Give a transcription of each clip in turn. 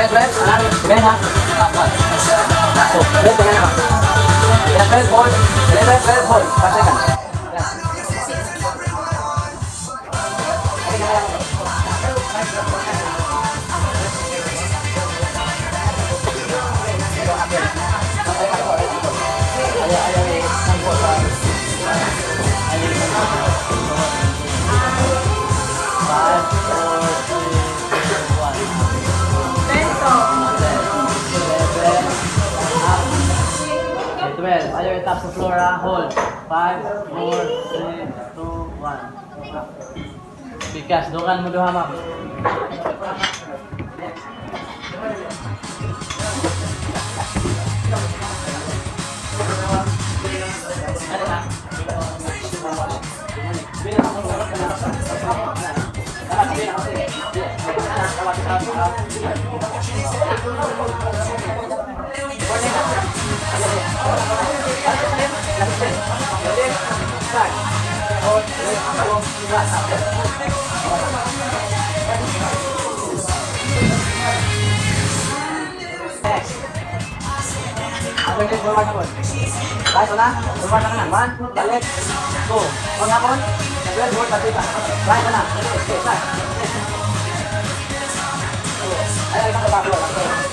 12, 12. 12, ha? 1. 2. 12, tingnan na ba? 12, hold. 11, 12, hold. 5 seconds. Yan. 5, 4, 3, 2, 1. 11, up. Okay, 12. Ayaw i-tap sa floor, ha? Hold. 5, 4, 3, 2, 1. Up. Pikas, dukan mo duha, ma'am. Next. Alternate forward na po. Right, una. Forward na ka na. One, balik. Two. Pag hapon, 12, hold, pati pa. Right na. Okay, start. Two. Ay, ay, ay, ay, ay,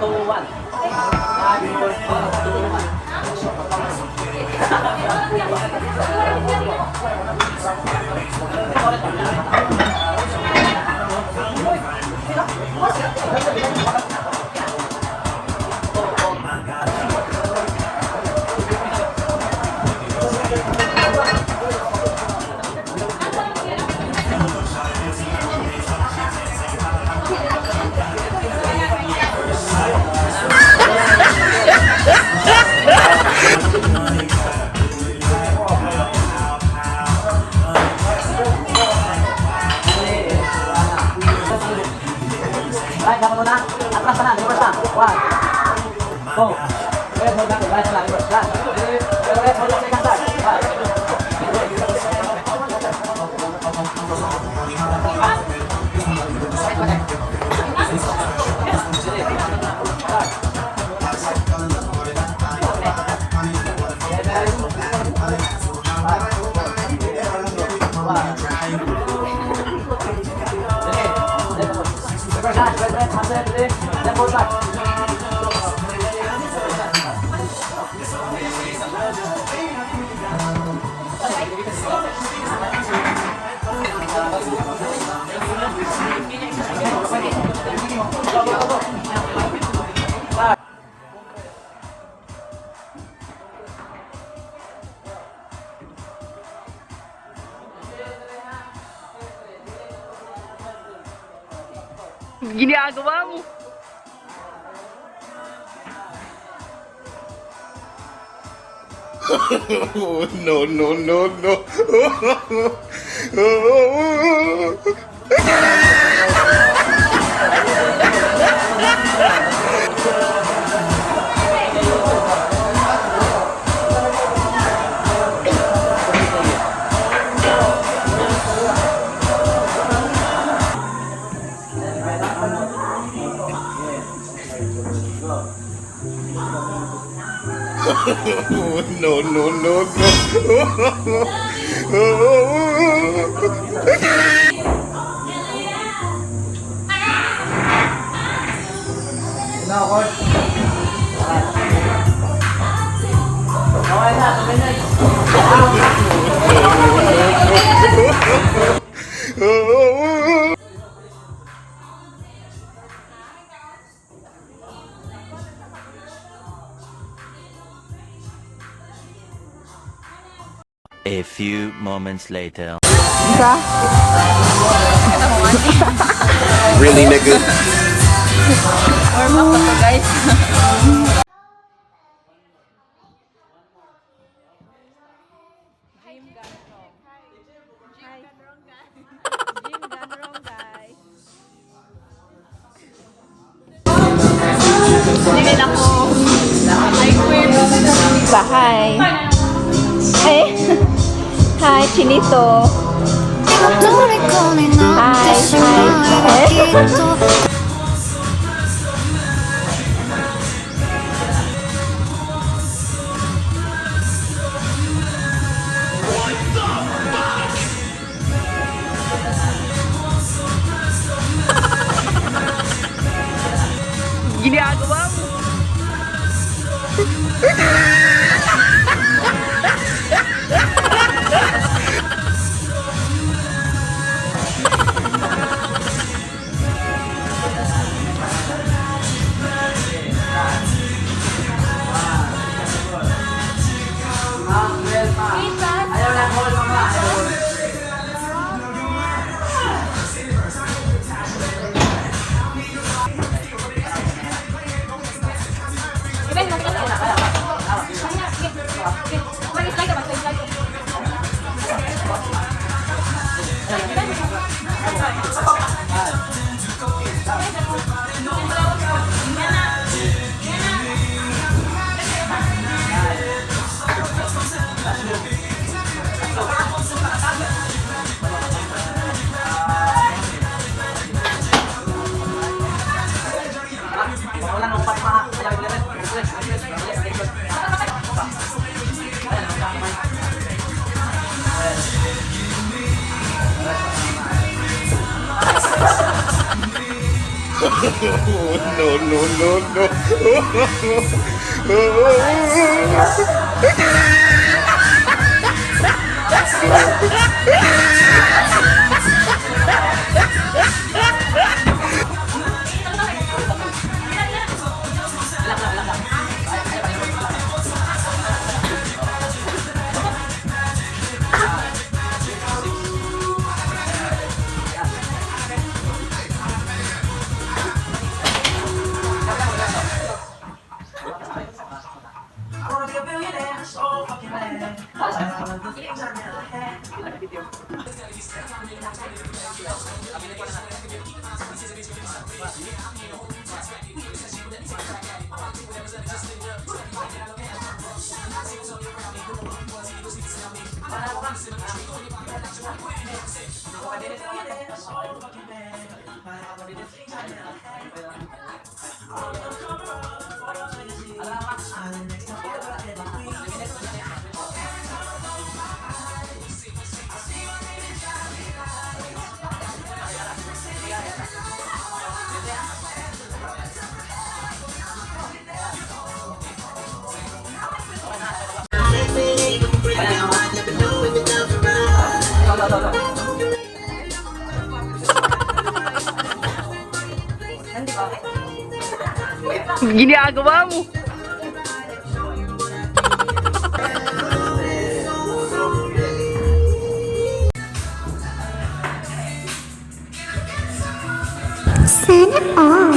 2, 1. 5, 4, 3, 2, 1. Right, dapat mo na. Atras ka na, reverse na. One. Two. Red, hold back. Right na, reverse. One. Red, hold back, second start. One. Reverse na, red, red, muscle, ready. Left, hold back. Ginagawa mo? Oh, no, no, no, no. Oh, no, no, no, no. No, coach. Okay na, 2 minutes. A few moments later. Isa? Really, nigga? Warm up pa to, guys. Gym gone wrong. Hi. Gym gone wrong, guys. Nilin ako. I quit. Bahay. Eh. Hi, Chinito. Hi. Hi. Eh. Ginagawa mo. Ayaw lang, hold mama. Ayaw hold. Wala nang upat pa. Ayaw, relax, relax, relax. No, no, no, no. Ginagawa mo. Sana all.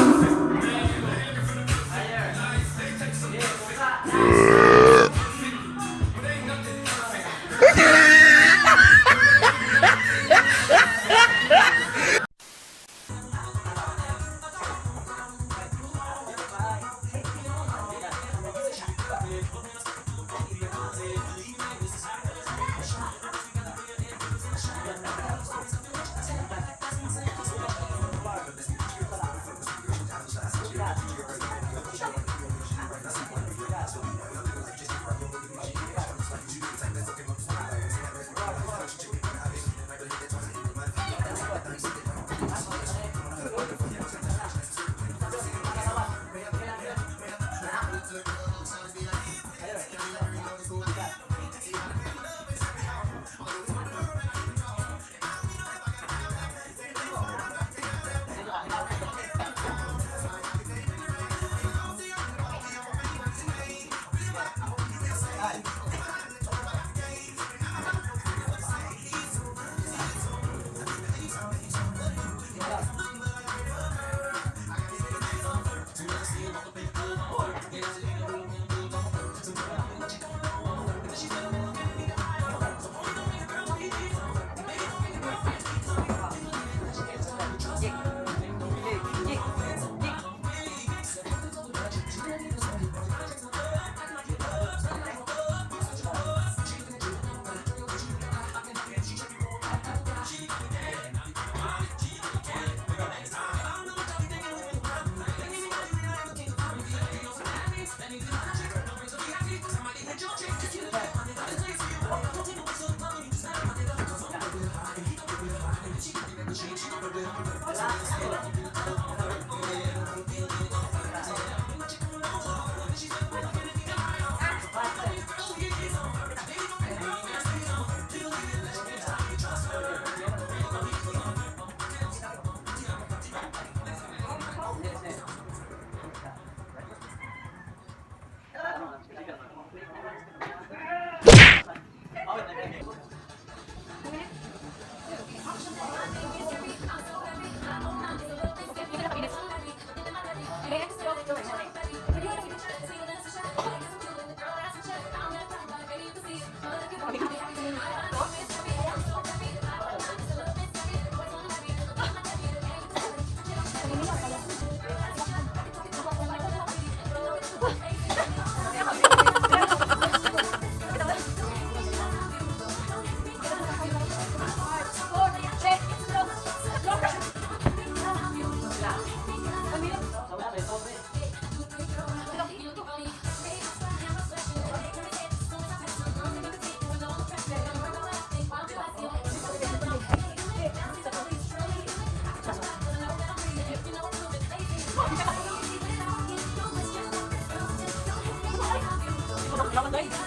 ka, day.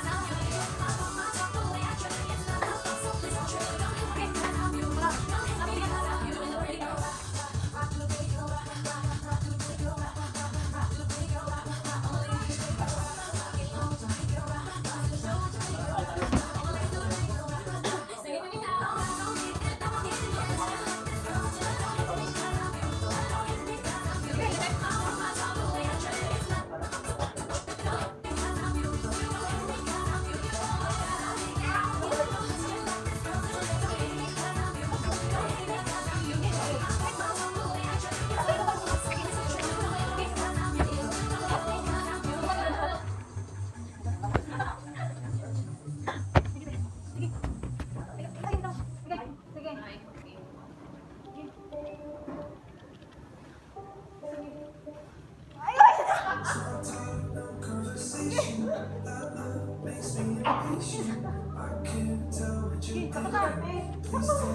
Sige. Ay, ay! Sige, tapos na.